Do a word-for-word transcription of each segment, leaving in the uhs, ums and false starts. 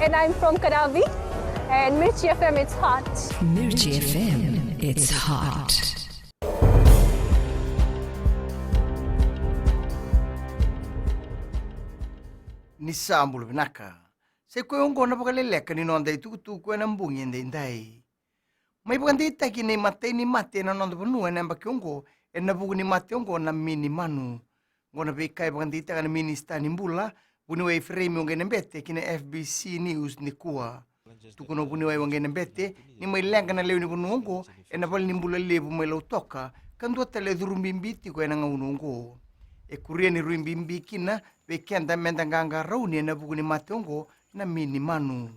And I'm from Kadavi, and Mirchi F M, it's hot. Mirchi F M, it's hot. Ni sa bula vinaka. Sa i koya oqo na vakaleleka ni noda itukutuku ena bogi edaidai. Mai vakadeitaki na imatai ni mate ena noda vanua ena yabaki oqo ena vuku ni mate oqo na mini manu. Oqo na veika e vakadeitaka na minisita ni bula, vuniwai Ifereimi Waqainabete, ki na F B C News nikua. Tukuna o vuniwai Waqainabete ni mai leqa na lewe ni vanua oqo ena valenibula levu mai Lautoka, ka dua tale e curu bibi tiko ena gauna oqo. E kuria ni rui bibi kina vei keda meda qaqarauni ena vuku ni mate oqo na mini manu.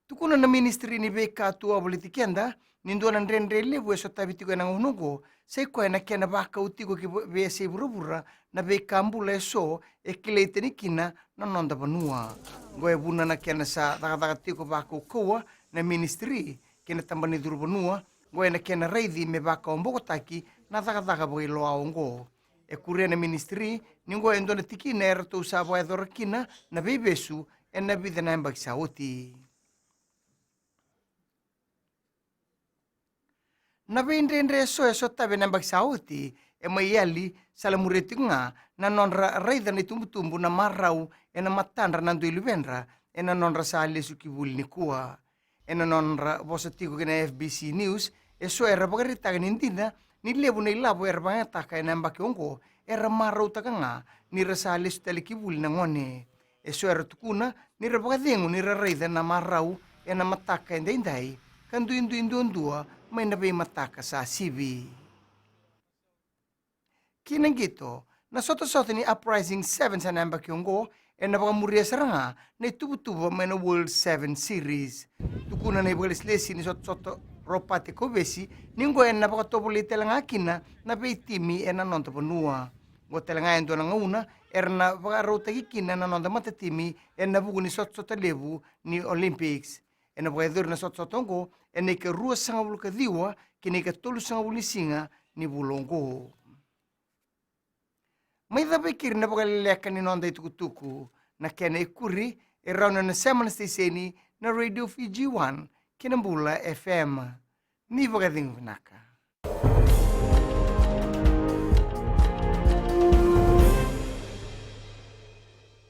Tukuna na minisitiri ni veika tu wavoliti keda ni dua na dredre levu e sotavi tiko ena gauna oqo, sa i koya na kena vakau tiko ki vo-, veiyasai vuravura na veika bula eso e kilai tani kina na noda vanua. Oqo e vuna na kena sa cakacaka tiko vakaukauwa na minisitiri kei na tabana ni curu vanua, oqo ena kena raici me vakaobokotaki na cakacaka vakailoa oqo. E kuria na minisitiri ni oqo e dua na tikina eratou sa vakayacora kina na veivesu ena vica na yabaki sa oti. Na veidredre eso e sotavi ena yabaki sa oti e mai yali, salamuria tiko ga na nodra raica na itubutubu na marau ena matadra na dui luvedra ena nodra sa lesu ki vuli nikua. Ena nodra vosa tiko ki na F B C News, eso era vakaraitaka ni dina ni levu na ilavo era vakayagataka ena yabaki oqo era marautaka ga ni ra sa lesu tale ki vuli na gone. Eso era tukuna ni ra vakacegu ni ra raica na marau ena mataka edaidai, ka duidui duadua mai na veimataka sa sivi. Ki na qito, na sotasota ni Uprising Sevens ena yabaki oqo ena vakamuria sara ga na ituvatuva mai na World Sevens Series. Tukuna na ivakalesilesi ni sotasota Ropate Kovesi ni oqo ena vakatovolei tale ga kina na veitimi ena noda vanua. Oqo tale ga e dua na gauna era na vakarautaki kina na noda matatimi ena vuku ni sotasota levu ni Olympics. Ena vakayacori na sotasota oqo ena ikaruasagavulu ka ciwa ki na ikatolusagavulu ni siga ni vula oqo. Mai cava e keri na vakaleleka ni noda itukutuku, na kena ikuri e rawa ni o na sema na siteseni na Radio Fiji One kei na Bula F M. Ni vakacegu vinaka.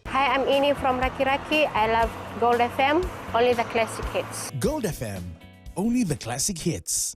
Hi, I'm Ini from Rakiraki. I love Gold F M, only the classic hits. Gold F M, only the classic hits.